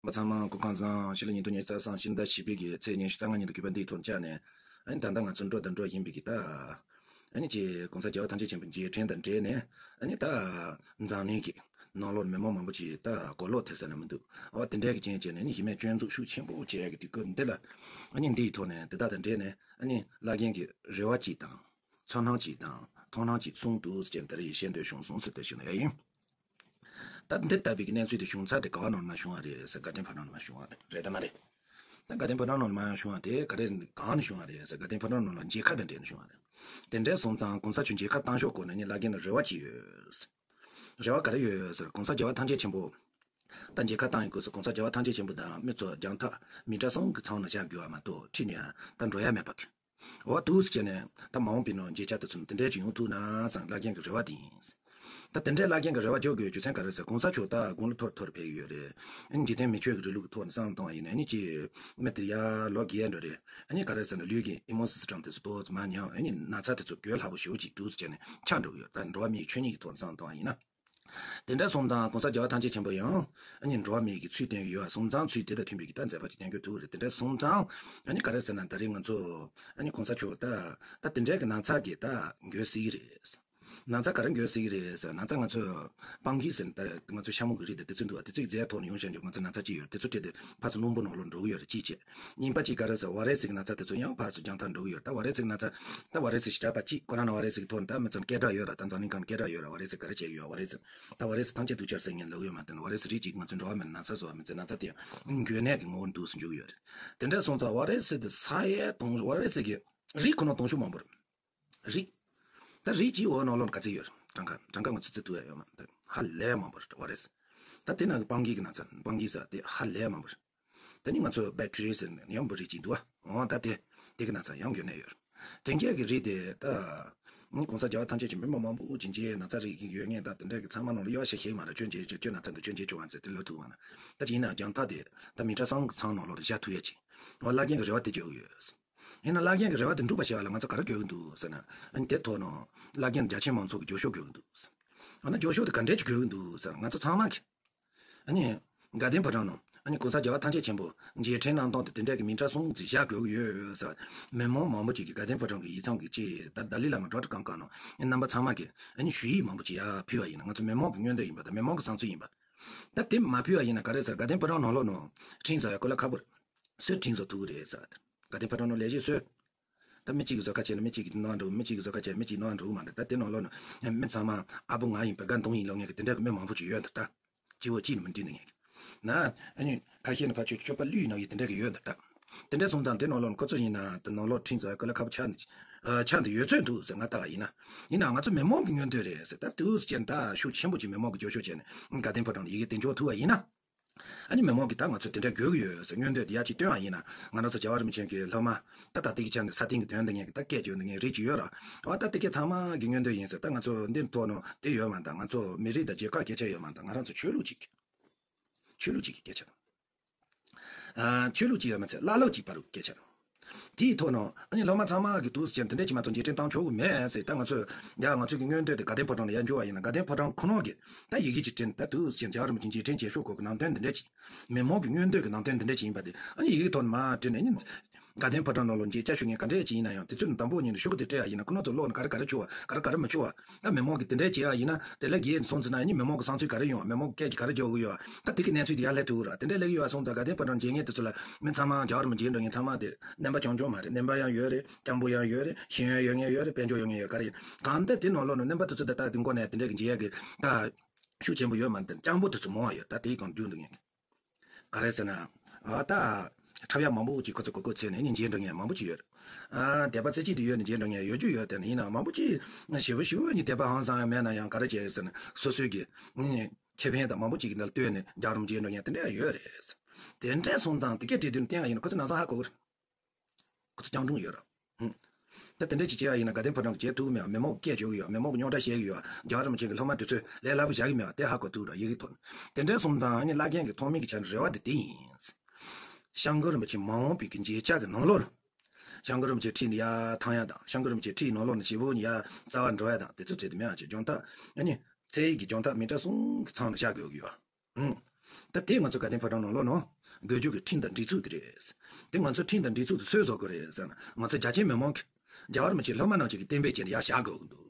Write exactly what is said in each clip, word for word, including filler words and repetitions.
མ་ཚང་མ་སྐུ་ཁམས་བཟང་། ཕྱི་ལོ་ཉིས་སྟོང་ཉི་ཤུ་རྩ་གསུམ་ཕྱི་ཟླ་བཞི་པའི་གི་ཚེས་ཉི་ཤུ་རྩ་ལྔ་ཉིན་དུ་གུས་པ་འདིའི་ཐོག་བཅར་ནས། ཨ་ནི་ད་ལྟ་ང་ཚོ་འགྲོ་དང་འགྲོ་བཞིན་པའི་གི་ད། ཨ་ནི་ཅེས་གོང་ས་རྒྱལ་བ་ཐམས་ཅད་མཁྱེན་པའི་མཇལ་འཕྲིན་དང་འབྲེལ་ནས། ཨ་ནི་ད་འཛམ་གླིང་གི་ནང་ལོགས་མི་མང་མང་པོ་ཅིག་ད་གོ་ལོག་ཐེབས་ས་ནས་མི་འདུག་འོ་དེ་འདྲའི་གི་རྐྱེན་བྱས་ནས་ནི་གཞི་མེད་སྐྱོན་འཛུགས་ཤུགས་ཆེན་པོ་བྱས་ཀྱི་དུས་སྐབས་འདི་ལ། ཨ་ནི་འདིའི་ཐོག་ནས་དེ་དག་དང་འབྲེལ་ནས་ཨ་ནི་བླ་རྒན་གྱི་རེ་བ་གཅིག་དང་། ཚོར་སྣང་གཅིག་དང་མཐོང་སྣང་གཅིག་གསུངས་འདུག་ཟེར་ནས་ད་རེས་བཤད་འདོད་བྱུང་སོང་ཟེར་ཏེ་ཞུ་ནི་ཡིན། ད་འདི་ལྟ་བུའི་གནས་ཚུལ་དེ་བྱུང་ཚར་དེ་ག་བ་ནང་ལ་མ་བྱུང་བ་རེད་ཟེར། དགའ་ལྡན་ཕོ་བྲང་ནང་ལ་མ་བྱུང་བ་རེད། རེད་དམ་མ་རེད། ད་དགའ་ལྡན་ཕོ་བྲང་ནང་ལ་མ་བྱུང་བ་དེ་ག་རེ་གང་ནས་བྱུང་བ་རེད་ཟེར། དགའ་ལྡན་ཕོ་བྲང་ནང་ལ་མཇལ་ཁ་དང་འབྲེལ་ནས་བྱུང་བ་རེད། དེ་འདྲ་སོང་ཙང་གོང་ས་མཆོག་མཇལ་ཁ་བཏང་ཕྱོགས་སྐོར་ནས་ནི་བླ་རྒན་ལ་རེ་བ་ཅིག་ཡོད། རེ་བ་ག་རེ་ཡོད་ཟེར། གོང་ས་རྒྱལ་བ་ཐམས་ཅད་མཁྱེན་པོ། ད་མཇལ་ཁ་བཏང་ཡི་དགོས་སོ། གོང་ས་རྒྱལ་བ་ཐམས་ཅད་མཁྱེན་པོ་དང་མི་ཚོ་རྒྱང་ཐག་མི་ཊར་གསུམ་གྱི་ཚང་ནང་བཞག་དགོས་པ་མ་གཏོགས་ཁྲིད་ནས་ད་འགྲོ་ཡ་མེད་པ་གི། འོ་འདུག་སེ་བྱས་ནས་ད་མ་འོངས་པའི་ནང་མཇལ་ཁ་དེ་ཚོ་དེ་འདྲས་ཅིག་ཡོང་ཐུབ་ན་བསམ། བླ་རྒན་གྱི་རེ་བ་དེ་ཡིན། ད་དེ་འདྲས་བླ་རྒན་གྱི་རེ་བ་འཇོག་དགོས་རྒྱུ་མཚན་ག་རེ་ཟེར། གོང་ས་མཆོག་ད་དགུང་ལོ་མཐོ་རུ་མཐོ་རུ་ཕེབས་ཡོད་རེད། ཨ་ནི་འཇིག་རྟེན་མི་ཆོས་ཀྱི་རིང་ལུགས་ཀྱི་ཐོག་ནས་བསམ་བློ་བཏང་བ་ཡིན་ན། ཨ་ནི་ཅིག་མི་དེར་ཡ་ལོ་བརྒྱད་འགྲོ་རེད། ཨ་ནི་ག་རེ་ཟེར་ན་ལུས་ཀྱི་ཨི་མུན་སི་སི་ཊམ་དེ་ཚོ་ཏོག་ཙམ་མར་ཉམས། ཨ་ནི་ན་ཚ་དེ་ཚོ་འགོས་སླ་པོ་ཞེ་པོ་ཅིག་འདུག་སེ་བྱས་ནས་ཆགས་འགྲོ་གི་ཡོད། ད་འགྲོ་བ་མིའི་ཆོས་ཉིད་ཀྱི་ཐོག་ནས་བསམ་བློ་བཏང་བ་ཡིན་ན། དེ་འདྲ་སོང་ཙང་གོང་ས་རྒྱལ་བ་ཐམས་ཅད་མཁྱེན་པ་ཡང་ཨ་ནི་འགྲོ་བ་མིའི་གི་ཚུལ་བསྟན་ཡོད་པ་སོང་ཙང་ཚུལ་དེ་དང་མཐུན་པའི་གི་ད་མཛད་པ་ཅིག་བསྟན་རྒྱུ་ཐུག་རེད། དེ་འདྲ་སོང་ཙང་ཨ་ནི་ག་རེ་ཟེར་ན་ད་རེས་ང་ཚོ་ཨ་ནི་གོང་ས་མཆོག་ད་ད་དེ་འདྲའི་གི་ན་ཚ་གི་ད་འགོས་སྲིད་ཀྱི་རེད། ན་ཚ་ག་རེ་འགོས་སྲིད་ཀྱི་རེད་ཟེར། ན་ཚ་ང་ཚོ་སྤང་གི་ཟེར་ན་ད་ང་ཚོ་ཤ་མོ་གི་རིགས་དེ་དེ་ཚོ་འདུག་པ། དེ་ཚོའི་རྫས་ཐོག་ནས་ཡོང་བཞག་རྒྱུ། ང་ཚོ་ན་ཚ་ཅིག་ཡོད་རེད། དེ་ཚོ་སྤྲད་དེ་ཕར་ཚུར་རླུང་བུ་ནང་ལོགས་འགྲོ་གི་ཡོད་རེད། གཅིག་བྱས། གཉིས་པ་གཅིག་ག་རེ་ཟེར། ཝ་རེ་སི་གི་ན་ཚ་དེ་ཚོ་ཡང་ཕར་ཚུར་རྒྱང་ཐག་འགྲོ་གི་ཡོད་རེད། ད་ཝ་རེ་སི་གི་ན་ཚ་ད་ཝ་རེ་སི་ཞེས་པ་གཅིག་ཁོ་རང་ན་ཝ་རེ་སི་གི་ཐོག་ནས་ད་མི་ཚང་སྐད་གྲགས་ཡོད་ར། ད་འཛམ་གླིང་སྒང་སྐད་གྲགས་ཡོད་ར། ཝ་རེ་སི་ག་རེ་བྱེད་ཀྱི་ཡོད། ཝ་རེ་སི་ད་ཝ་རེ་སི་ཐམས་ཅད་དུག་ཆར་ཟེར་མཁན་ལབ་ཡོད་མ་རེད། ཝ་རེ་སི་རིགས་གཅིག་ང་ཚོ་འགྲོ་བ་མིའི་ན་ཚ་བཟོ་བ་མི་ཚེ་ན་ཚ་དེ་ཡང་འགོས་ནད་ཀྱི་ངོ་བོར་འདུག་སེ་འཇུག་གི་ཡོད་རེད། དེ་འདྲ་སོང་ཙང་ཝ་རེ་སི་དེ་ས་ཡའི་དུང་ཝ་རེ་སི་གི་རིགས་ཁོ་ན་དུང་ཕྱུར་མང་པོ་རེད། རིགས། ད་རིགས་གཅིག་འོ་ནང་ལོགས་ག་ཚད་ཡོད་རེད། གྲངས་ཀ་གྲངས་ཀ་ང་ཚོ་བརྩི་ཐུབ་ཡ་ཡོད་མ་རེད། ཧ་ལས་མང་པོ་རེད་ཝ་རེ་སི། ད་དེ་ནང་གི་སྤང་གི་གི་ན་ཚ་སྤང་གི་ཟེར་དེ་ཧ་ལས་མང་པོ་རེད། དེ་ནི་ང་ཚོ་བེག་ཊི་རི་ཡ་ཟེར་ནས་ཡང་འབུ་རིགས་གཅིག་འདུག་པ། འོ་ད་དེ་དེ་གི་ན་ཚ་ཡང་འགོས་ནད་ཡོད་རེད། དེ་འདྲའི་གི་རིགས་དེ་ད་ནི་གོང་ས་རྒྱལ་བ་ཐམས་ཅད་མཁྱེན་པའི་མི་མང་པོ་ཅིག་མཇལ། ན་ཚ་རིགས་ཀྱི་ཡོད་མཁན་ད་དེ་འདྲའི་གི་ཚང་མ་ནང་ལ་གཡོ་བ་ཞིག་ཞིག་མ་རེད། ཁྱོད་མཇལ་ཁྱོད་ན་ཚ་འདུག་ཁྱོད་མཇལ་ཆོག་ག་ཟེར་དེ་ལབ་ཐུབ་མ་ན། ད་ཅི་ཡིན་ན་རྒྱང་ཐག་དེ་ད་མི་ཊར་གསུམ་གི་ཚང་ནང་ལོགས་ལ་བཞག་ཐུབ་ཡ་ཅིག་འོ་བླ་རྒན་གི་རེ་བ་དེ་འཇོག་གི་ཡོད། ཡིན་ན་བླ་རྒན་གི་རེ་བ་དེ་འགྲུབ་པ་བྱེད་པ་ལ་ང་ཚོ་ག་རེ་དགོས་ཀྱི་འདུག་ཟེར་ན། ཨ་ནི་དེ་ཐོག་ནས་བླ་རྒན་རྒྱ་ཆེན་མང་ཚོགས་ཀྱི་རྒྱབ་སྐྱོར་དགོས་ཀྱི་འདུག་ཟེར། ཨ་ནི་རྒྱབ་སྐྱོར་དེ་ག་འདྲས་ཅིག་དགོས་ཀྱི་འདུག་ཟེར་ན། ང་ཚོ་ཚང་མ་གི་ཨ་ནི་དགའ་ལྡན་ཕོ་བྲང་ནང་ཨ་ནི་གོང་ས་རྒྱལ་བ་ཐམས་ཅད་མཁྱེན་པ་མཇལ་འཕྲིན་གནང་སྟངས་དེ་དེ་འདྲས་ཀྱི་མི་ཊར་གསུམ་ཙམ་བཞག་དགོས་ཀྱི་ཡོད་ཟེར། མི་མང་མང་པོ་ཅིག་གིས་དགའ་ལྡན་ཕོ་བྲང་གི་ཡིག་ཚང་གི་ཅིག་ད་ལྡ་ལི་བླ་མ་ཌོག་ཊར་ཀང་ཀང་ནང་ཨ་ནི་རྣམ་པ་ཚང་མ་གིས་ཨ་ནི་ཞུ་ཡིག་མང་པོ་ཅིག་ཡར་ཕུལ་བ་ཡིན་ན། ང་ཚོ་མི་མང་གི་མངོན་འདོད་ཡིན་པ་དང་མི་མང་གི་བསམ་ཚུལ་ཡིན་པ། ད་དེ་མ་ཕུལ་བ་ཡིན་ན་ག་རེ་ཟེར། དགའ་ལྡན་ཕོ་བྲང་ནང་ལོགས་ནང་ཁྲིམས་བཟོ་ཡ་དཀའ་ལས་ཁག་པོ་རེད། སུས་ཁྲིམས་བཟོ་ཐུབ་ཀྱི་རེད་ཟེར། དགའ་ལྡན་ཕོ་བྲང་ནང་ལས་བྱེད་སུས། ད་མི་གཅིག་གིས་བཟོ་ཁ་བྱས་ན་མི་གཅིག་གིས་ནོར་འགྲོ། མི་གཅིག་གིས་བཟོ་ཁ་བྱས་མི་གཅིག་ནོར་འགྲོ་གི་མ་རེད། ད་དེ་ནང་ལོགས་ནང་མི་ཚང་མ་ཨ་བུ་ང་ཡིན་པ་དགའ་གདོང་ཡིན་ལབ་མཁན་གྱི་དེ་འདྲ་གི་མི་མང་པོ་ཅིག་ཡོད་འདུག་ད་སྤྱི་བོ་གཅིག་ནས་མི་འདུས་ནས་ངས་ན་ཨ་ནི་ཁ་ཤས་ནི་ཕར་ཆོས་སྤྱོད་པ་བློས་གནང་ཡི་དེ་འདྲ་གི་ཡོད་འདུག་ད་དེ་འདྲ་སོང་ཙང་དེ་ནང་ལོགས་ཁོ་ཚོ་ཡིན་ན་དེ་ནང་ལོགས་ཁྲིམས་བཟོ་ཡ་དཀའ་ལས་ཁག་པོ་ཆགས་ནས་ཆགས་འདུག་ཡོད་ཚོད་འདུག་ཟེར། ང་ལྟ་བ་ཡིན་ན། ཡིན་ནའང་ང་ཚོ་མི་མང་གི་མངོན་འདོད་རེད་ཟེར། ད་དུས་ཅན་ད་ཤུགས་ཆེན་པོ་ཅིག་མི་མང་གི་རྒྱབ་སྐྱོར་བྱས་ནས་དགའ་ལྡན་ཕོ་བྲང་ལ་ཡི་གེ་དེ་འཇོག་ཐུབ་པ་ཡིན་ན། ཨ་ནི་མི་མང་གིས་ད་ང་ཚོ་དེ་འདྲ་དགོས་ཀྱི་ཡོད་ཟེར་མངོན་འདོད་དེ་ཡར་ཅིག་བཏོན་པ་ཡིན་ན། ང་རང་ཚོ་རྒྱལ་བ་རིན་པོ་ཆེ་གི་སློབ་མ་ད་ད་ལྟའི་ཆ་ནས་ས་སྟེང་གི་དོན་འདི་ངས་ད་སྐད་བརྗོད་འདི་ངས་རིགས་ཅིག་ཡོད་ར། འོ་ད་དེ་གས་ཚང་མ་གི་མངོན་འདོད་ཡིན་ཟེར། ད་ང་ཚོ་འདི་ཐོག་ནང་དེ་ཡོད་མ་ད་ང་ཚོ་མི་རིགས་དང་རྒྱལ་ཁབ་སྐད་ཆ་ཡོད་མ་ད་ང་རང་ཚོ་ཆོས་ལུགས་གཅིག་གི་ཆོས་ལུགས་གཅིག་གི་སྐད་ཆ་དང་། ཆོས་ལུགས་གཅིག་ཡོད་མ་ཚད་བླ་ལོག་གཅིག་བར་གྱི་སྐད་ཆ་རེད། དེའི་ཐོག་ནས་ཨ་ནི་སློབ་མ་ཚང་མ་གི་འདུག་སེ་བྱས་དེ་འདྲས་ཅིག་མ་གཏོགས་རྗེས་དྲན་བཏང་ཆོག་གི་མེད་ཟེར། ད་ང་ཚོས་ཡ་ང་ཚོ་གི་མངོན་འདོད་དེ་དགའ་ལྡན་ཕོ་བྲང་ལ་ཡར་འབྱོར་བ་ཡིན་ན་དགའ་ལྡན་ཕོ་བྲང་ཁོ་ནོར་གི་ད་ཡི་གེ་ཅིག་བྲིས་ད་འདུག་སེ་བྱས་རྒྱལ་བ་རིན་པོ་ཆེ་རྗེས་དྲན་བྱེད་ཤོག་གོ་གི་ནང་དོན་དེ་འདྲས་ཅིག་མི་མང་གི་མངོན་འདོད་ཀྱི་ནང་དོན་དེ་འདྲས་ཅིག་ཡིན་པ་དེ་ཨ་ནི་ཡི་གེ་ཐོག་ནས་མར་བྲིས་ནས་ཨ་ནི་དགའ་ལྡན་ཕོ་བྲང་ནང་ལ་མཇལ་བཅར་ཞུ་མཁན་ག་འདྲས་ཅིག་ཡིན་ན་ཡང་དེ་ཚོ་ནི་དང་པོ་ཉིད་ནས་ཤོག་གུ་དེ་སྤྲད་ཡ་ཡིན་ན་ཁོ་ནོར་ཚོ་ཀློག་ནས་ག་རེ་ག་རེ་བྱུང་བ་ག་རེ་ག་རེ་མི་བྱུང་བ། ད་མི་མང་གིས་དེ་འདྲའི་བྱེད་ཡ་ཡིན་ན་དེ་ལས་བརྒལ་ནས་སོང་ཙང་ན་ཨ་ནི་མི་མང་གི་བསམ་ཚུལ་ག་རེ་ཡོང་བ། མི་མང་གི་སྐད་ཀྱིས་ག་རེ་བརྗོད་གི་ཡོད་བ། ད་དེ་གི་གནས་ཚུལ་དེ་ཡར་སླེབས་ཐུབ་ར། དེ་འདྲའི་སླེབས་ཡོད་བ་སོང་ཙང་དགའ་ལྡན་ཕོ་བྲང་མཇལ་མཁན་དེ་ཚོ་ལ་མི་ཚང་མ་རྒྱལ་བ་རིན་པོ་ཆེ་མཇལ་འགྲོ་མཁན་ཚང་མ་དེ་རྣམ་པ་རྐྱང་རྐྱང་མ་རེད། རྣམ་པ་ཡང་ཡོད་རེད། སྐྱོ་པོ་ཡང་ཡོད་རེད། ཤེས་ཡོན་ཡོད་མཁན་ཡོད་རེད། དཔལ་འབྱོར་ཡོད་མཁན་ཡོད་རེད། དཔལ་འབྱོར་ཡོད་མཁན་ཡོད་ག་རེ་ཡིན། གང་ལྟར་དེ་ནང་ལོགས་ནས་རྣམ་པ་དེ་ཚོ་ད་ལྟ་དེ་མགོ་ནས་དེ་འདྲའི་གི་མཇལ་ཡ་གི་ད་ཤུགས་ཆེན་པོ་ཡོད་མ་རེད། སྤྱང་པོ་དེ་ཚོ་མང་བ་ཡོད། ད་དེའི་སྒང་རྒྱུག་འདུག་མཁན་ག་རེ་ཟེར་ན། ཨ་ད་འཁྲབ་ཡ་མང་པོ་ཅིག་ཁོ་ཚོ་གོ་སྐབས་བཙལ་ནས་ནི་མཇལ་འགྲོ་མཁན་མང་པོ་ཅིག་ཡོད་རེད། ཨ་དད་པ་རྩེ་གཅིག་ཏུ་ཡོད་ནས་མཇལ་འགྲོ་མཁན་ཡོད་རྒྱུ་ཡོད། དེ་ནི་ཡིན་ནའང་མང་པོ་ཅིག་ཞེ་པོ་ཞེ་པོ་ནི་དད་པ་ཧང་སང་ཡང་མེད་ན་ཡང་ག་རེ་བྱས་ཟེར་ན་སོ་སོའི་གི་ནི་ཁེ་ཕན་དང་མང་པོ་ཅིག་གི་ནང་ལ་ལྟོས་ནས་རྒྱལ་བ་རིན་པོ་ཆེ་མཇལ་འགྲོ་མཁན་དེ་འདྲ་ཡང་ཡོད་རེད། དེ་འདྲ་སོང་ཙང་དེ་གའི་གྲོས་བསྡུར་བསྟན་ཡ་ཡིན་ན་ཁོ་ཚོ་ན་ཚ་ཧ་གོ་གི་རེད། ཁོ་ཚོ་སྤྱང་གྲུང་ཡོད་རེད། ཧུམ། ད་དེ་འདྲ་ཅིག་བྱས་པ་ཡིན་ན་དགའ་ལྡན་ཕོ་བྲང་གི་བྱེད་ཐུབ་མེད། མི་མང་གི་སྐད་བརྗོད་ཀྱི་ཡོད། མི་མང་གི་རྙོག་དྲ་བཤད་ཀྱི་ཡོད། རྒྱལ་བ་རིན་པོ་ཆེ་གི་སློབ་མ་དེ་ཚོས་ལས་སླ་པོ་བཞག་གི་མེད་པ་དེ་ཧ་གོ་ཐུབ་ར། ཡི་གེ་ཐོག་ནས་དེ་འདྲ་སོང་ཙང་ཨ་ནི་བླ་རྒན་གྱི་ཐོག་མའི་གི་ཆ་ནས་རེ་བ་དེ་དེ་ཡིན། སྐྱབས་མགོན་རིན་པོ་ཆེ་མ་འོངས་པའི་གི་མཇལ་བཅར་གི་ནང་ལོགས་ལ། སྐྱབས་མགོན་རིན་པོ་ཆེ་ཁྲིད་ནས་ཡར་ཐང་ཡ་དང་། སྐྱབས་མགོན་རིན་པོ་ཆེ་ཁྲིད་ནང་ལོགས་ནས་ཞེ་པོ་ནས་ཡར་རྩ་བར་འགྲོ་ཡ་དང་དེ་ཚོ་བྱེད་དུ་མེད་པ་བྱས། རྒྱང་ཐག་ཨ་ནི་ཚད་ཡིག་གི་རྒྱང་ཐག་མི་ཊར་གསུམ་གི་ཚང་ལ་བཞག་དགོས་ཀྱི་ཡོད། ཧུམ། ད་དེ་ང་ཚོ་དགའ་ལྡན་ཕོ་བྲང་ནང་ལོགས་ནང་དགོས་རྒྱུ་གི་ཁྲིམས་དང་སྒྲིག་འཛུགས་དེ་རེད། དེ་ང་ཚོ་ཁྲིམས་དང་སྒྲིག་འཛུགས་དེ་སུས་བཟོ་དགོས་རེད་ཟེར་ན། ང་ཚོ་རྒྱ་ཆེན་མི་མང་གིས། རྒྱལ་བ་རིན་པོ་ཆེ་སློབ་མ་རྣམས་ཀྱི་གཏན་འབེབས་བྱས་ནས་ཡར་བཞག་དགོས་ཀྱི་འདུག།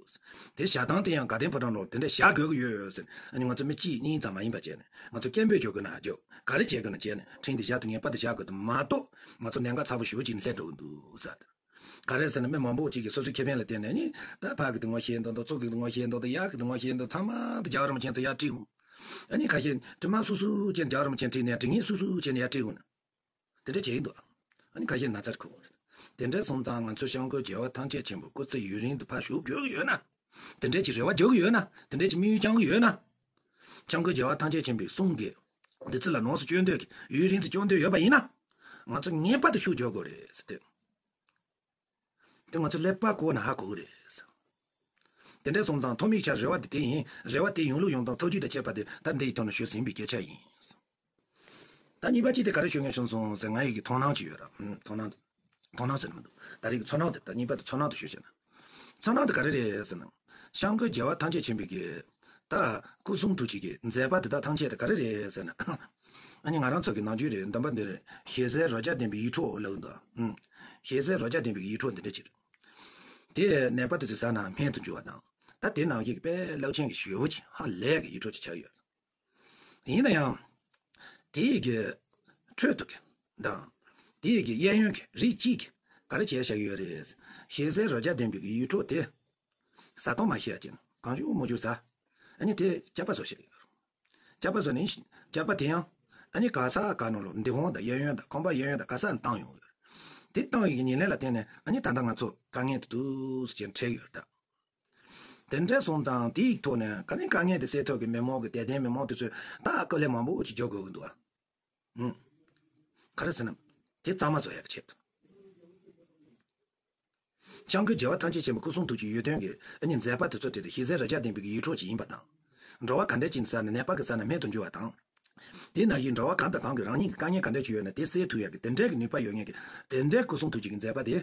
དེ་བཞག་སྟངས་དེ་ཡང་དགའ་ལྡན་ཕོ་བྲང་ནང་ལོགས་དེ་འདྲ་བཞག་དགོས་ཀྱི་ཡོད་ཟེར་ནས། ཨ་ནི་ང་ཚོ་མི་གཅིག་གཉིས་ཙམ་མ་ཡིན་པ་བྱས་ནས། ང་ཚོ་སྐད་འབོད་རྒྱག་དགོས་ན་རྒྱོབ། ག་རེ་བྱེད་དགོས་ན་བྱས་ནས། ཁྲིམས་དེ་ཞབས་ཏོག་ངེས་པར་དུ་བཞག་དགོས་དེ་མ་གཏོགས། ང་ཚོ་གནད་འགག་ཚ་པོ་ཞེ་པོ་ཅིག་ནས་སླེབས་འགྲོ་གི་འདུག་ཟེར། ག་རེ་ཟེར་ན། མི་མང་པོ་ཅིག་གིས་སོ་སོའི་ཁེ་ཕན་ལ་བརྟེན་ནས་ནི། ད་ཕར་གི་སྡུག་བསྔལ་བཤད་མདོག་མདོག། ཚུར་གི་སྡུག་བསྔལ་བཤད་མདོག་མདོག། ཡར་གི་སྡུག་བསྔལ་བཤད་མདོག་མདོག། ཚང་མ་དེ་རྒྱལ་བ་རིན་པོ་ཆེ་ཚོ་ཡར་ཁྲིད་འོང་། ཨ་ནི་ཁ་ཤས་དྲི་མ་སུ་སུ་བྱས་ནས་རྒྱལ་བ་རིན་པོ་ཆེ་ཁྲིད་ནས། དྲི་ངན་སུ་སུ་བྱས་ནས་ཡར་ཁྲིད་འོང་ན། དེ་འདྲ་བྱས་ཡིན་འདུག། ཨ་ནི་ཁ་ཤས་ན་ཚར་ཁུག། དེ་འདྲ་སོང་ཙང་ང་ཚོ་སྐྱབས་མགོན་རྒྱལ་བ་ཐམས་ཅད་མཁྱེན་པ་སྐུ་ཚེ་ཡུན་རིང་དུ་ཕར་བཞུགས་དགོས་ཀྱི་ཡོད་ན། དེ་འདྲ་ཅིག་རེ་བ་རྒྱག་གི་ཡོད་ན། དེ་འདྲ་ཅིག་དམིགས་ཡུལ་བཅངས་ཀྱི་ཡོད་ན། སྐྱབས་མགོན་རྒྱལ་བ་ཐམས་ཅད་མཁྱེན་པའི་གསུང་གི་བདུད་རྩི་ལ་ནོར་སུ་སྐྱོན་འདོད་ཀྱི། ཡུན་རིང་དུ་སྐྱོན་འདོད་ཡོད་པ་ཡིན་ན། ང་ཚོ་ངེས་པར་དུ་ཤུགས་རྒྱག་དགོས་རེད་ཟེར་ཏེ། དེ་ང་ཚོ་ཀླད་པ་བསྐོར་ན་ཧ་གོ་གི་རེད། དེ་འདྲ་སོང་ཙང་ཐོག་མའི་ཆར་རེ་བ་དེ་དེ་ཡིན། རེ་བ་དེ་ཡོང་ལུགས་ཡོང་སྟངས་ཐག་གཅོད་དང་བཅས་པ་དེ་ད་འདི་ཡི་ཐོག་ནས་ཞུས་ཟིན་པའི་སྐད་ཆ་ཡིན། ད་གཉིས་པ་གཅིག་དེ་ག་རེ་ཞུ་མཁན་བྱུང་སོང་ཟེར། ང་ཡི་གི་མཐོང་སྣང་ཅིག་ཡོད་ར། ཨུམ། མཐོང་སྣང་། མཐོང་སྣང་ཟེར་ནི་མི་འདུག། ད་རེས་ཀྱི་ཚོར་སྣང་དེ། ད་གཉིས་པ་དེ་ཚོར་སྣང་དེ་ཞུ་བྱས་ན། ཚོར་སྣང་དེ་ག་རེ་རེད་ཟེར་ན། སྐྱབས་མགོན་རྒྱལ་བ་ཐམས་ཅད་མཁྱེན་པའི་གི་ད་སྐུ་གསུང་ཐུགས་ཀྱི་གི་མཛད་པ་དེ་དག་ཐམས་ཅད་དེ་ག་རེ་རེད་ཟེར་ན། ཨ་ནི་ང་རང་ཚོ་གི་ནམ་རྒྱུན་རེད། འདོན་པ་འདི་རེད། ཞེ་སའི་རོ་བརྒྱ་ལྡན་པའི་ཡིད་འཕྲོག་ལབ་འདུག། ཨུམ། ཞེ་སའི་རོ་བརྒྱ་ལྡན་པའི་ཡིད་འཕྲོག་འདི་འདྲ་ཅིག་རེད། དེ་ནད་པ་དེ་ཚོའི་ཟ་ན་སྨན་དུ་འགྱུར་བ་དང་། ད་དེ་ནང་བཞིན་གྱི་དཔེ་རླབས་ཆེན་གྱི་ཞེ་པོ་ཅིག་ཧ་ལས་ཀྱི་ཡིད་འཕྲོག་ཅིག་ཆགས་ཡོད། ཡིན་ན་ཡང་། དེའི་གི་ཁྲོད་དུ་གི་དང་། དེའི་གི་གཡས་གཡོན་གྱི་རིགས་གཅིག་གིས་ག་རེ་བྱས་བཞག་ཡོད་རེད། ཞེ་སའི་རོ་བརྒྱ་ལྡན་པའི་གི་ཡིད་འཕྲོག་དེ་ཟ་སྟངས་མ་ཤེས་ཡ་ཅན་གང་བྱུང་མང་བྱུང་ཟ། ཨ་ནི་དེ་སྐྱག་པ་བཟོ་བཞག་ཡོད། སྐྱག་པ་བཟོ་ནས། སྐྱག་པ་དེ་ཡང་ཨ་ནི་ག་ས་ག་ནང་ལོགས་འདི་ཧོང་དང་གཡས་གཡོན་དང་ཁང་པ་གཡས་གཡོན་དང་ག་ས་ནས་བཏང་ཡོང་གི་ཡོད། དེ་བཏང་ཡོང་གི་ཉེར་ལེན་ལ་བརྟེན་ནས་ཨ་ནི་ད་ལྟ་ང་ཚོ་དཀའ་ངལ་དེ་འདུག་སེ་བྱས་འཕྲད་ཡོད་ད། དེ་འདྲ་སོང་ཙང་དེའི་ཐོག་ནས་ག་ནས་དཀའ་ངལ་དེ་སེལ་ཐབས་ཀྱི་མི་མང་གི་དད་ལྡན་མི་མང་དེ་ཚོས་ད་དཀའ་ལས་མང་པོ་ཅིག་འཇོག་དགོས་ཀྱི་འདུག་ཨ། ཧུམ། ག་རེ་ཟེར་ན། དེ་གཙང་མ་བཟོ་ཡག་གི་ཆེད་དུ། སྐྱབས་མགོན་རྒྱལ་བ་ཐམས་ཅད་མཁྱེན་པའི་སྐུ་གསུང་ཐུགས་ཀྱི་ཡོན་ཏན་གྱི་ཨ་ནི་མཛད་པ་དེ་ཚོ་དེ་དེ་ཞེ་སའི་རོ་བརྒྱ་ལྡན་པའི་གི་ཡིད་འཕྲོག་ཅིག་ཡིན་པ་དང་། འགྲོ་བ་ག་འདྲ་ཅིག་ཟ་ན་ནད་པ་གི་ཟ་ན་སྨན་དུ་འགྱུར་བ་དང་། དེ་ནང་བཞིན་འགྲོ་བ་གང་དང་གང་གི་རང་ཉིད་ཀྱི་དཀའ་ངལ་ག་འདྲ་ཅིག་ཡོད་ན་དེ་སེལ་ཐུབ་ཡག་གི་དེ་འདྲའི་གི་ནུས་པ་ཡོད་མཁན་གྱི་དེ་འདྲའི་སྐུ་གསུང་ཐུགས་ཀྱི་གི་མཛད་པ་དེ།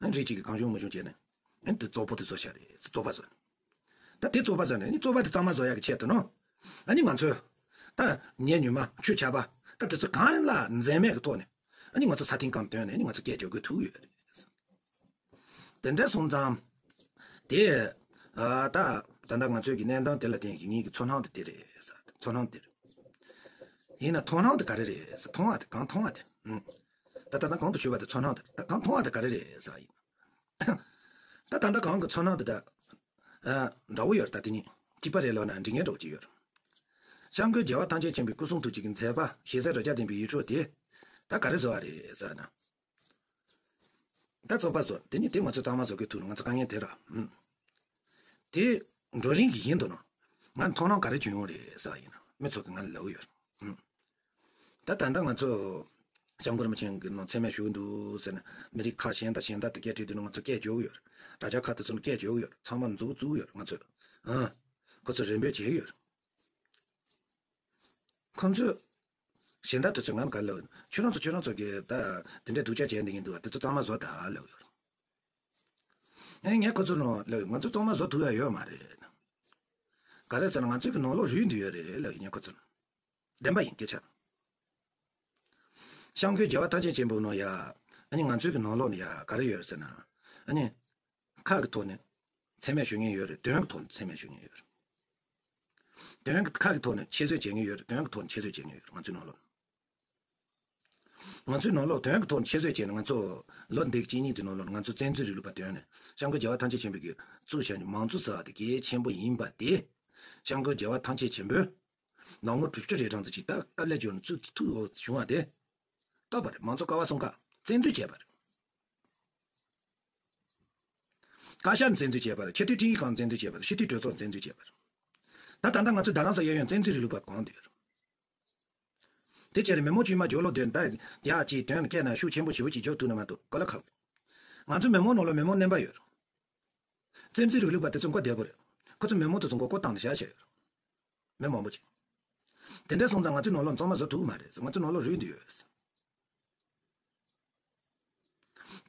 ཨ་ནི་རིགས་གཅིག་གིས་གང་བྱུང་མང་བྱུང་བྱས་ནས། ཨ་ནི་དེ་བཙོག་པོ་དེ་བཟོ་བཞག་རེད། བཙོག་པ་བཟོ་ནས། ད་དེ་བཙོག་པ་བཟོ་ནས་ནི་བཙོག་པ་དེ་གཙང་མ་བཟོ་ཡག་གི་ཆེད་དུ་ནོ། ཨ་ནི་ང་ཚོས་ད་ཉེ་ཉུང་མ་ཆུ་ཆར་པ་ད་དེ་ཚོ་གང་ལ་འཛེམ་མེད་ཀྱི་ཐོག་ནས། ཨ་ནི་ང་ཚོ་ས་སྟེང་གང་བཏོན་ནས་ནི་ང་ཚོ་སྐད་རྒྱག་དགོས་ཐུག་ཡོད་རེད། དེ་འདྲ་སོང་ཙང་། དེ། ཨ། ད། ད་ལྟ་ང་ཚོའི་གི་གནས་སྟངས་དེ་ལ་བརྟེན་གྱི་ངེད་ཀྱི་ཚོར་སྣང་དེ་དེ་རེད་ཟེར། ཚོར་སྣང་དེ་རེད། ཡིན་ན་མཐོང་སྣང་དེ་ག་རེ་རེད་ཟེར། མཐོང་བ་དེ་གང་མཐོང་བ་དེ། ཨུམ། ད་ད་ལྟ་གོང་དུ་ཞུས་པ་དེ་ཚོར་སྣང་དེ་ད་གང་མཐོང་བ་དེ་ག་རེ་རེད་ཟེར་ཡིན། ད་ད་ལྟ་གོང་གི་ཚོར་སྣང་དེ་ད། ཨ། འདྲ་བོ་ཡོད་རེད། ད་དེ་གཉིས་གཅིག་པ་རེད་ལབ་ན་འགྲིག་མཁན་འདྲ་བོ་ཅིག་ཡོད་རེད། སྐྱབས་མགོན་རྒྱལ་བ་ཐམས་ཅད་མཁྱེན་པའི་སྐུ་གསུང་ཐུགས་ཀྱི་མཛད་པ་ཞེ་སའི་རོ་བརྒྱ་ལྡན་པའི་ཡིད་འཕྲོག་དེ། ད་ག་རེ་བཟོ་བ་རེད་ཟེར་ན། ད་བཙོག་པ་བཟོ། དེ་ནི་དེ་ང་ཚོ་གཙང་མ་བཟོ་དགོས་ཐུག་ནས་ང་ཚོ་དཀའ་ངལ་དེ་ར། ཨུམ། དེ་བགྲོ་གླེང་གི་བཞིན་དུ་ནོ། ང་མཐོང་སྣང་ག་རེ་བྱུང་ཡོང་རེད་ཟེར་ཡིན་ན་མི་ཚོ་གི་ང་ལ་ལབ་ཡོད། ཨུམ། ད་ད་ལྟ་ང་ཚོ་སྐྱབས་མགོན་རིན་པོ་ཆེ་གི་ནང་མཚན་སྨད་ཞུགས་འདུག་ཟེར་ནས་མི་རིགས་ཁག་གཞན་དང་གཞན་དག་ཏུ་སྐད་འཕྲིན་དུས་ནས་ང་ཚོ་སྐད་རྒྱག་ཡོད། དྲ་རྒྱ་ཁག་དེ་ཚོ་ནས་སྐད་རྒྱག་ཡོད། ཚང་མ་མཛུབ་བཙུགས་ཡོད། ང་ཚོས། ཨ། ཁོ་ཚོ་རེ་འབོད་བྱེད་ཡོད། ཁོ་ཚོས། གཞན་དག་དེ་ཚོས་ང་ལ་ག་རེ་ལབ་ཡོད། ཁྱོད་རང་ཚོ་ཁྱོད་རང་ཚོ་གིས་ད་དེ་འདྲའི་སྡུག་ཅག་བྱས་འདི་ཡིན་འདུག་བ། དེ་ཚོ་གཙང་མ་བཟོ་ད་ལབ་ཡོད། ངས་ངས་ཁོ་ཚོ་ནང་ལབ་ཡོད། ང་ཚོ་གཙང་མ་བཟོ་ཐུབ་ཡ་ཡོད་མ་རེད། ག་རེ་ཟེར་ན་ང་ཚོའི་གི་ནང་ལོགས་རུལ་འདུག་ཡོད་རེད་ལབ་ཡོད་ངས་ཁོ་ཚོར། བདེན་པ་ཡིན་སྐད་ཆ། སྐྱབས་མགོན་རྒྱལ་བ་ཐམས་ཅད་མཁྱེན་པའི་ནང་ཡ། ཨ་ནི་ང་ཚོའི་གི་ནང་ལོགས་ནས་ཡ་ག་རེ་ཡོད་རེད་ཟེར་ན། ཨ་ནི། ཁ་གི་ཐོག་ནས་མཚན་སྨད་ཞུ་མཁན་ཡོད་རེད། དོན་གྱི་ཐོག་ནས་མཚན་སྨད་ཞུ་མཁན་ཡོད་རེད། དོན་གྱི་ཁ་གི་ཐོག་ནས་ཆེད་བཟོས་བྱེད་མཁན་ཡོད་རེད། དོན་གྱི་ཐོག་ནས་ཆེད་བཟོས་བྱེད་མཁན་ཡོད་རེད། ང་ཚོའི་ནང་ལོགས། ང་ཚོའི་ནང་ལོགས་དོན་གྱི་ཐོག་ནས་ཆེད་བཟོས་བྱས་ནས་ང་ཚོ་ལོ་འདི་གཅིག་གཉིས་ཀྱི་ནང་ལོགས་ང་ཚོ་བཙན་འཛུལ་རིང་ལུགས་པ་དོན་ནས་སྐྱབས་མགོན་རྒྱལ་བ་ཐམས་ཅད་མཁྱེན་པའི་གི་བཙུགས་བཞག་མཁན་མང་གཙོ་ཟེར་བ་དེ་གལ་ཆེན་པོ་ཡིན་པ་དེ། སྐྱབས་མགོན་རྒྱལ་བ་ཐམས་ཅད་མཁྱེན་པས་ལོ་ངོ་དྲུག་ཅུ་རེ་གྲངས་ཙམ་ཅིག་ད་དཀའ་ལས་བརྒྱབ་ནས་བཙུགས་ཐུབ་བྱུང་བ་དེ། རྟོགས་པ་རེད། མང་གཙོ་ཀ་བ་གསུམ་ཀ་བཙན་འཛུལ་བྱས་པ་རེད། བཀའ་ཤག་ནས་བཙན་འཛུལ་བྱས་པ་རེད། ཆེས་མཐོའི་ཁྲིམས་ཞིབ་ཁང་ནས་བཙན་འཛུལ་བྱས་པ་རེད། སྤྱི་འཐུས་གྲོས་ཚོགས་ནས་བཙན་འཛུལ་བྱས་པ་རེད། ད་ད་ལྟ་ང་ཚོ་རྡ་རམ་ས་གཡས་གཡོན་བཙན་འཛུལ་རིང་ལུགས་པ་གང་དུ་ཡོད་རེད། དེ་བྱས་ནས་མི་མང་དཀྱུས་མ་རྒྱབ་ལོག་དོན་ད་ཡག་ཅིག་དོན་སྐད་ན་ཤུགས་ཆེན་པོ་ཞེ་པོ་ཅིག་རྒྱག་ཐུབ་ན་མ་གཏོགས་ག་ལ་ཁག་པོ། ང་ཚོ་མི་མང་ནང་ལ་མི་མང་རྣམ་པ་ཡོད་རེད། བཙན་འཛུལ་རིང་ལུགས་པ་དེ་ཚོ་མགོ་བདེ་པོ་རེད། ཁོ་ཚོ་མི་མང་དེ་ཚོ་མགོ་སྐོར་བཏང་ནས་བཞག་བཞག་ཡོད་རེད། མི་མང་པོ་ཅིག། དེ་འདྲ་སོང་ཙང་ང་ཚོའི་ནང་ལོགས་གཙང་མ་བཟོ་ཐུབ་ཀྱི་མ་རེད། ང་ཚོའི་ནང་ལོགས་རུལ་འདུག་ཡོད།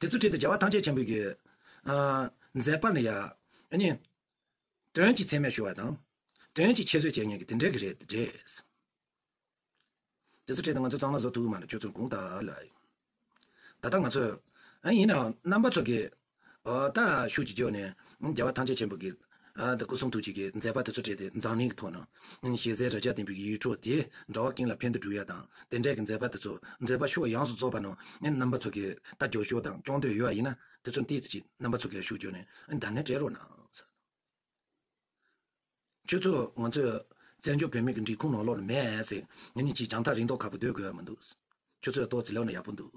དེ་ཚོའི་གྲས་དེ་རྒྱལ་བ་ཐམས་ཅད་མཁྱེན་པའི་གི། ཨ། མཛད་པ་ལ་ཡ། ཨ་ནི། དོན་གྱི་མཚན་སྨད་ཞུ་བ་དང་། དོན་གྱི་ཆེད་བཟོས་བྱེད་མཁན་གྱི་དེ་འདྲ་གི་རེད་རེད། དེ་ཚོ་བྲིས་ཏེ་ང་ཚོ་གཙང་མ་བཟོ་ཐུབ་ཀྱི་མ་རེད། ཁྱོད་ཚོར་དགོངས་དག་ལ། ད་ལྟ་ང་ཚོས་ཨ་ཡིན་ནའང་རྣམ་པ་ཚོ་གིས་ཨ་ད་ཤུགས་ཀྱིས་བརྗོད་ནས་རྒྱལ་བ་ཐམས་ཅད་མཁྱེན་པ་གི་ཨ་ད་སྐུ་གསུང་ཐུགས་ཀྱི་མཛད་པ་དེ་ཚོ་བྲིས་ཏེ་འཛམ་གླིང་གི་ཐོག་ན་ཞལ་ཟས་རབ་འབྱམས་ལྡན་པའི་ཡིད་འཕྲོག་དེ་འགྲོ་བ་ཀུན་ལ་ཕན་དུ་འགྲོ་ཡ་དང་དེ་འདྲས་ཀྱི་མཛད་པ་དེ་ཚོ་མཛད་པ་ཤུགས་ཡངས་སུ་རྫོགས་པ་ནང་རྣམ་པ་ཚོ་གིས་ད་རྒྱབ་སྐྱོར་དང་སྐྱོང་འདོད་ཡོད་པ་ཡིན་ན་དེ་ཚོ་ཏོག་ཙམ་ཅིག་རྣམ་པ་ཚོ་གིས་ཤུགས་བརྒྱབ་ནས་ཨ་ད་ནས་སྤྲད་རོགས་གནང་། ཁྱོད་ཚོ་ང་ཚོས་བཙན་བྱོལ་བོད་མི་གི་འབྲི་ཁུངས་ནང་ལོགས་ལ་མེད་ཟེར། ངེད་གཉིས་ཀྱིས་རྒྱང་ཐག་རིང་ཐོག་ཁ་བར་སྡོད་དགོས་ཡ་མི་འདུག་ཁྱོད་ཚོས་ཏོག་ཙམ་ལོག་ན་ཡག་པོ་འདུག་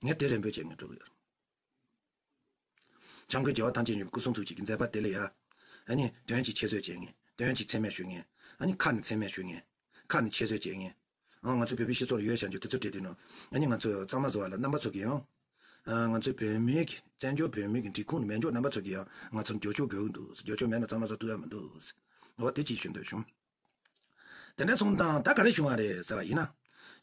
ངས་དེ་རེ་འབོད་བྱེད་ངེས་འགྲོ་གི་ཡོད། བྱམས་མགོན་རྒྱལ་བ་ཐམས་ཅད་མཁྱེན་པའི་སྐུ་གསུང་ཐུགས་ཀྱི་མཛད་པ་དེ་ལ་ཡ། ཨ་ནི་དོན་གྱི་ཁྱད་གསོད་བྱེད་ངེས། དོན་གྱི་མཚན་སྨད་ཞུ་ངེས། ཨ་ནི་ཁ་ནས་མཚན་སྨད་ཞུ་ངེས། ཁ་ནས་ཁྱད་གསོད་བྱེད་ངེས། ཨང་། ང་ཚོ་བོད་པའི་སྤྱི་ཚོགས་ལ་ཡོད་བཞག་རྒྱུ་དེ་ཚོ་བྲིས་དུས་ནོ། ཨ་ནི་ང་ཚོ་གཙང་མ་བཟོ་བ་ལ་རྣམ་པ་ཚོ་གིས་ཡང་། ཨ། ང་ཚོའི་བོད་མིའི་གི་བཙན་བྱོལ་བོད་མིའི་གི་འབྲི་ཁུངས་ནས་མེད་འཇོག་རྣམ་པ་ཚོ་གིས་ཡང་ང་ཚོར་འགྱོད་སྐྱོར་དགོས་ཀྱི་འདུག་འགྱོད་སྐྱོར་མེད་ན་གཙང་མ་བཟོ་ཐུབ་ཡ་མི་འདུག་འོ་དེ་གཅིག་ཞུ་འདོད་བྱུང་། དེ་འདྲ་སོང་ཙང་ད་ག་རེ་བྱུང་བ་རེད་ཟེར་བ་ཡིན་ན།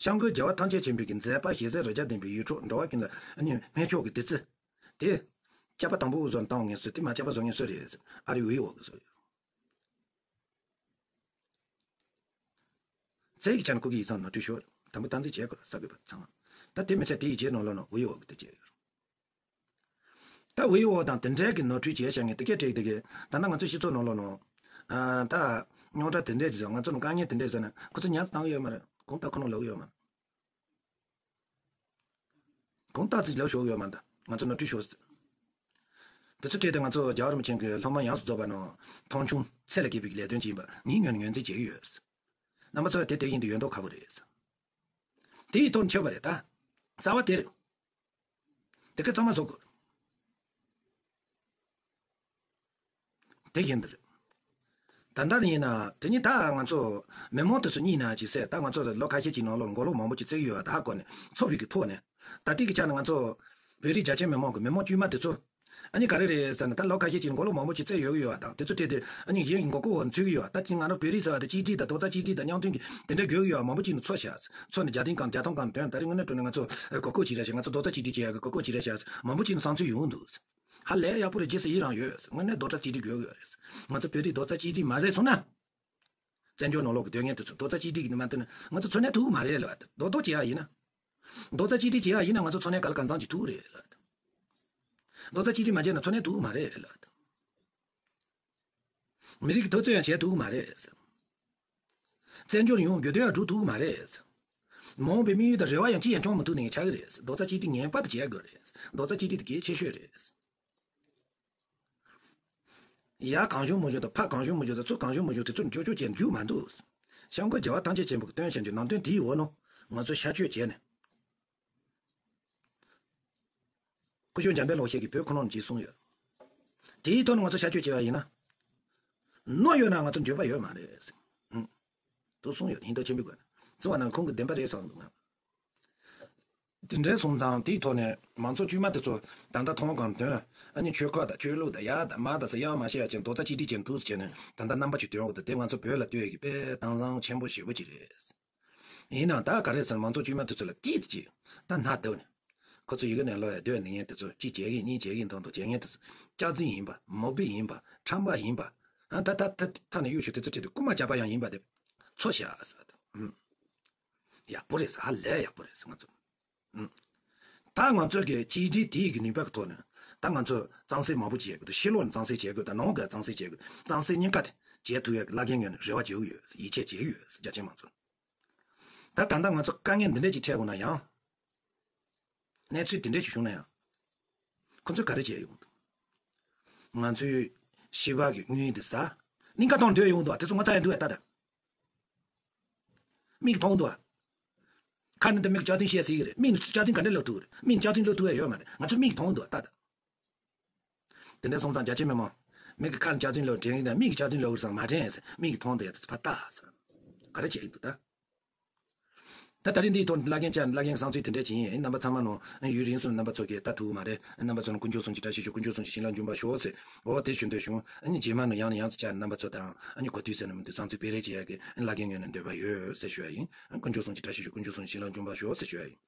སྐྱབས་མགོན་རྒྱལ་བ་ཐམས་ཅད་མཁྱེན་པའི་གི་མཛད་པ་ཞལ་ཟས་རབ་འབྱམས་ལྡན་པའི་ཡིད་འཕྲོག་འགྲོ་བ་ཀུན་ལ་ཨ་ནི་སྨན་མཆོག་གི་བདུད་རྩི། དེ། སྐྱབས་པ་དང་པོ་བཟོ་བཏང་ངེས་སོ་དེ་མ་སྐྱབས་པ་བཟོ་ངེས་སོ་རེད། ཨ་རི་ཝེ་འོག་གི་བཟོ་ཡོད། ཚེ་ཡི་ཆ་ནས་སྐུ་སྒེར་ཡིག་ཚང་ནོར་འཁྲུལ་ཤོར། དང་པོ་སྟངས་འཛིན་བྱེད་དགོས་ས་དགོས་པ་ཚང་མ། ད་དེ་མི་ཚད་དེ་ཡི་རྗེས་ནང་ལོགས་ནང་ཝེ་འོག་གི་དེ་བྱས་ཡོད། ད་ཝེ་འོག་དང་དེ་འདྲའི་གི་ནོར་འཁྲུལ་བྱས་བཞག་ངེས་དེ་སྐད་བྲིས་དེ་གི་ད་ནང་ང་ཚོའི་སྤྱི་ཚོགས་ནང་ལོགས་ནང་། ཨ། ད་རྙོག་དྲ་དེ་འདྲས་ཀྱི་ང་ཚོ་ནང་དཀའ་ངལ་དེ་འདྲས་བཟོས་ན་ཁོ་ཚོ་ཉར་བཏང་གི་ཡོད་མ་རེད། གང་ལྟར་ཁོ་ནང་ལོག་གི་ཡོད་མ་རེད། གང་ལྟར་ཅིག་ལབ་ཤོར་ཡོད་མ་རེད། ང་ཚོ་ནོར་འཁྲུལ་ཤོར་ཟེར། དེ་ཚོ་བྲིས་ཏེ་ང་ཚོ་རྒྱལ་བ་རིན་པོ་ཆེ་གི་སློབ་མ་ཡོངས་སུ་རྫོགས་པ་ནང་མཐོང་ཆུང་ཚད་ལས་བརྒལ་བའི་ལས་དོན་ཅིག་ཡིན་པ་ངས་ངོས་ནས་ངོས་འཛིན་བྱེད་ཀྱི་ཡོད། རྣམ་པ་ཚོས་དེ་དེ་བཞིན་དུ་ཡོད་མདོག་ཁ་པོ་རེད། དེ་ཡི་ཐོག་ནས་ཆོད་པ་རེད་ད། རྩ་བ་དེ་རེད། དེ་ག་གཙང་མ་བཟོ་དགོས། དེ་བཞིན་དུ་རེད། ད་ལྟ་ཡིན་ན་དེ་ནི་ད་ང་ཚོ་མི་མང་དེ་ཚོ་གཉིས་ན་ཅིག་ཟེར། ད་ང་ཚོ་ལོ་ཁ་ཤས་ཀྱི་ནང་ལོགས་མགོ་ལོག་མང་པོ་ཅིག་བརྩེགས་ཡོད་པ་ད་ཧ་གོ་ནས་ཚོགས་པའི་གི་ཐོག་ནས་ད་ལྟའི་གི་ཆ་ནས་ང་ཚོ་བོད་རིགས་རྒྱ་ཆེ་མི་མང་གི་མི་མང་དཀྱུས་མ་དེ་ཚོ་ཨ་ནི་ག་རེ་རེད་ཟེར་ན། ད་ལོ་ཁ་ཤས་ཀྱི་མགོ་ལོག་མང་པོ་ཅིག་བརྩེགས་ཡོད་གི་ཡོད་པ་དང་དེ་ཚོ་བྲིས་ཏེ་ཨ་ནི་གཞན་གྱི་མགོ་སྐོར་འོག་འཚོལ་གི་ཡོད་པ། ད་ཅི་ང་རང་བོད་རིགས་ཟེར་བ་དེ་གཅིག་སྒྲིལ་དང་རྡོག་རྩ་གཅིག་སྒྲིལ་དང་མཉམ་མཐུན་གྱི་དེ་འདྲ་དགོས་གི་ཡོད་པ་མང་པོ་ཅིག་ནས་ཚོར་ཤག་ཚོར་ནས་རྒྱ་དེང་གང་རྒྱ་ཐང་གང་དོན་ད་རེས་དངོས་གནས་དྲང་གནས་ང་ཚོ་མགོ་སྐོར་བྱེད་ར་ཞིག་ང་ཚོ་རྡོག་རྩ་གཅིག་སྒྲིལ་བྱེད་ཡ་གི་མགོ་སྐོར་བྱེད་ར་ཞིག་མང་པོ་ཅིག་ནས་བསམ་ཚུལ་ཡོང་འདུག་ཧ་ལས་ཡག་པོ་རེད། རྗེས་སུ་ཡི་རང་ཡོད། དངོས་གནས་རྡོག་རྩ་གཅིག་སྒྲིལ་དགོས་ཀྱི་ཡོད་རེད། ང་ཚོ་བོད་རིགས་རྡོག་རྩ་གཅིག་སྒྲིལ་མ་རེད་སོང་ན། བཙན་བྱོལ་ནང་ལོགས་ཀྱི་དོན་དངོས་དེ་ཚོ་རྡོག་རྩ་གཅིག་སྒྲིལ་གྱི་མ་ཐུབ་ན་ང་ཚོ་འཚོ་གནས་ཐུབ་ཀྱི་མ་རེད་ལབ། རྡོག་རྡོག་བྱེད་ཡ་ཡིན་ན། རྡོག་རྩ་གཅིག་སྒྲིལ་བྱེད་ཡ་ཡིན་ན་ང་ཚོ་འཚོ་གནས་ག་ལ་གང་འཚམ་ཅིག་ཐུབ་ཀྱི་རེད་ལབ། རྡོག་རྩ་གཅིག་སྒྲིལ་མ་བྱས་ན་འཚོ་གནས་ཐུབ་ཀྱི་མ་རེད་ལབ། མི་རིགས་ཀྱི་འཐབ་རྩོད་ཡང་བྱེད་ཐུབ་ཀྱི་མ་རེད། བཙན་བྱོལ་ཡོང་རྒྱུ་དེ་ཡང་སྒྲུབ་ཐུབ་ཀྱི་མ་རེད། མ་འོངས་པའི་དམིགས་ཡུལ་དང་རེ་བ་ཡང་ཅི་ཡང་བཅངས་མི་ཐུབ་ནས་ཆགས་ཀྱི་རེད། རྡོག་རྩ་གཅིག་སྒྲིལ་ངེས་པར་དུ་བྱེད་དགོས་རེད། རྡོག་རྩ་གཅིག་སྒྲིལ་དེ་གལ་ཆེ་ཤོས་རེད། ཡ་གང་བྱུང་མང་བྱུང་དང་ཕ་གང་བྱུང་མང་བྱུང་དང་ཚུར་གང་བྱུང་མང་བྱུང་དེ་ཚོར་འགྱོད་སྐྱོ་བྱེད་རྒྱུ་མ་འདུག་སྐྱབས་མགོན་རྒྱལ་བ་ཐམས་ཅད་མཁྱེན་པ་གི་སྟོན་བྱ་རྒྱུ་ནང་དོན་དེའི་འོག་ནང་ང་ཚོ་ཤར་བསྐྱོད་བྱས་ནས། སྐུ་ཞབས་འཇམ་དཔལ་ལོ་ཤས་ཀྱིས་བོད་ཁོ་ནར་གྱིས་གསུངས་ཡོད། དེའི་ཐོག་ནས་ང་ཚོ་ཤར་བསྐྱོད་བྱས་པ་ཡིན་ན། ནོར་ཡོད་ན་ང་ཚོ་འགྱོད་པ་ཡོད་མ་རེད། ཨང་། དུ་གསུངས་ཡོད། ཧིན་རྡུ་ཆེན་པོའི་སྒོ་ནས་གསུངས་པ་ན་ཁོང་གི་བདེན་པ་རེད་བསམ་འདུག་ང་། དེ་འདྲའི་སོང་ཙང་དེའི་ཐོག་ནས་མང་ཚོགས་དཀྱུས་མ་དེ་ཚོ་ད་ལྟ་མཐོང་གང་དོན། ཨ་ནི་ཆོལ་ཁ་དང་ཆོས་ལུགས་དང་ཡ་དང་མ་དང་ཟེར་ཡ་མ་བཤད་ཡ་ཅན་རྡོག་རྩ་གཅིག་སྒྲིལ་ཅན་འདུག་ཟེར་ནས་ད་ལྟ་རྣམ་པ་ཅིག་སྟོན་འོག་ཏུ་དེ་ང་ཚོ་བོད་ལ་ལྟོས་ཡ་གི་དཔེ་དྭངས་གཙང་ཆེན་པོ་ཞེ་པོ་ཅིག་རེད། ཡིན་ནའང་ད་ག་རེ་ཟེར་ན་མང་ཚོགས་དཀྱུས་མ་དེ་ཚོ་ལ་སྐྱིད་དེ་ཅིག་ད་སྣ་བརྡབ་ནས། ཁོ་ཚོ་ཡི་གེ་ནས་ལོ་ཡ་སྡོད་ནས་ངས་དེ་ཚོ་གཅིག་བྱེད་ཀྱི་གཉིས་བྱེད་ཀྱི་མདོག་མདོག་བྱེད་མཁན་དེ་ཚོ་སྐྱག་རྫུན་ཡིན་པ་མོ་བི་ཡིན་པ་ཁྲམ་པ་ཡིན་པ། ཨ་ད་ད་ད་ཐ་ནས་གཡུག་ཞུ་དེ་ཚོ་ཁྲིད་དུ་རྐུ་མ་ཇག་པ་ཡང་ཡིན་པ་དེ་ཚོ་བྱ་ཟེར། ཨུམ། ཡག་པོ་རེད་ཟེར། ཧ་ལས་ཡག་པོ་རེད་ཟེར་ང་ཚོ། ཨུམ། ད་ང་ཚོ་གི་གཅིག་སྒྲིལ་དེའི་གི་ནུས་པ་གི་ཐོག་ནས་ད་ང་ཚོ་གཙང་སེལ་མང་པོ་བྱེད་དགོས་འདུག་ཕྱི་ལོགས་ནས་གཙང་སེལ་བྱེད་དགོས་དང་ནང་གི་གཙང་སེལ་བྱེད་དགོས། གཙང་སེལ་གཉིས་ཀ་དེ་བྱེད་ཐུབ་ཡག་གི་བླ་རྒན་ངོས་ནས་རེ་བ་བྱེད་ཀྱི་ཡོད། ཡིད་ཆེས་བྱེད་ཀྱི་ཡོད་རྒྱ་ཆེན་མང་ཚོགས། ད་ད་ལྟ་ང་ཚོ་དཀའ་ངལ་འདི་འདྲས་ཅིག་འཕྲད་འོང་ན་ཡང་། གནས་ཚུལ་འདི་འདྲས་ཅིག་བྱུང་ན་ཡང་། ཁོ་ཚོས་ག་རེ་བྱས་ཡོང་འདུག་ང་ཚོའི་ཞི་བ་གི་དངོས་ཡོད་འདི་ས། གླིང་ག་ཐོག་སྡོད་ཡོང་འདུག་དེ་ཚོ་ངོ་ཚ་ཡ་འདུག་ཨེ་ད་ད། མིག་མཐོང་འདུག་ཁ་ནས་ད་མིག་ལྕགས་ཚན་བཤད་ཟེར་གི་རེད། མིག་ནས་ལྕགས་ཚན་ག་འདྲས་ལབ་ཐུབ་རེད། མིག་ནས་ལྕགས་ཚན་ལབ་ཐུབ་ཡ་ཡོད་མ་རེད། ང་ཚོ་མིག་མཐོང་འདུག་ད་ད། དེ་འདྲ་སོང་ཙང་རྒྱ་ཆེ་མི་མང་། མིག་གི་ཁ་ལ་ལྕགས་ཚན་ལོག་དྲན་གི་ན་མིག་གི་ལྕགས་ཚན་ལོག་གི་སང་མ་དྲན་ཟེར། མིག་གི་མཐོང་དེ་ཡ་དེ་ཚོ་ཕར་ལྟ་ཟེར། ག་རེ་བྱེད་ཀྱི་འདུག་ད། ད་ད་རིང་འདིའི་ཐོག་བླ་རྒན་བཅར་བླ་རྒན་གསང་ཚུལ་དེ་འདྲ་ཅིག་ཡིན། རྣམ་པ་ཚང་མ་ནང་ཡུན་རིང་སོང་རྣམ་པ་ཚོ་གིས་ལྟ་ཐུབ་ཀྱི་མ་རེད། རྣམ་པ་ཚོ་ནང་དཀོན་མཆོག་གསུམ་གྱི་བཀྲ་ཤིས་ཤོག་དཀོན་མཆོག་གསུམ་གྱི་བྱིན་རླབས་འབྱུང་བར་ཤོག་ཟེར། འོ་དེ་ཞུ་འདོད་བྱུང་། ཨ་ནི་རྗེས་མ་ནང་ཡང་ནས་ཡང་དུ་བཅར་རྣམ་པ་ཚོ་དང་ཨ་ནི་གོ་དུས་ཟེར་ན་མི་འདུག་གསང་ཚུལ་སྤེལ་རེས་བྱེད་ཡག་གི་བླ་རྒན་ངོས་ནས་འདོད་པ་ཡོད་ཟེར་ཞུ་ཡ་ཡིན། དཀོན་མཆོག་གསུམ་གྱི་བཀྲ་ཤིས་ཤོག་དཀོན་མཆོག་གསུམ་གྱི་བྱིན་རླབས་འབྱུང་བར་ཤོག་ཟེར་ཞུ་ཡ་ཡིན།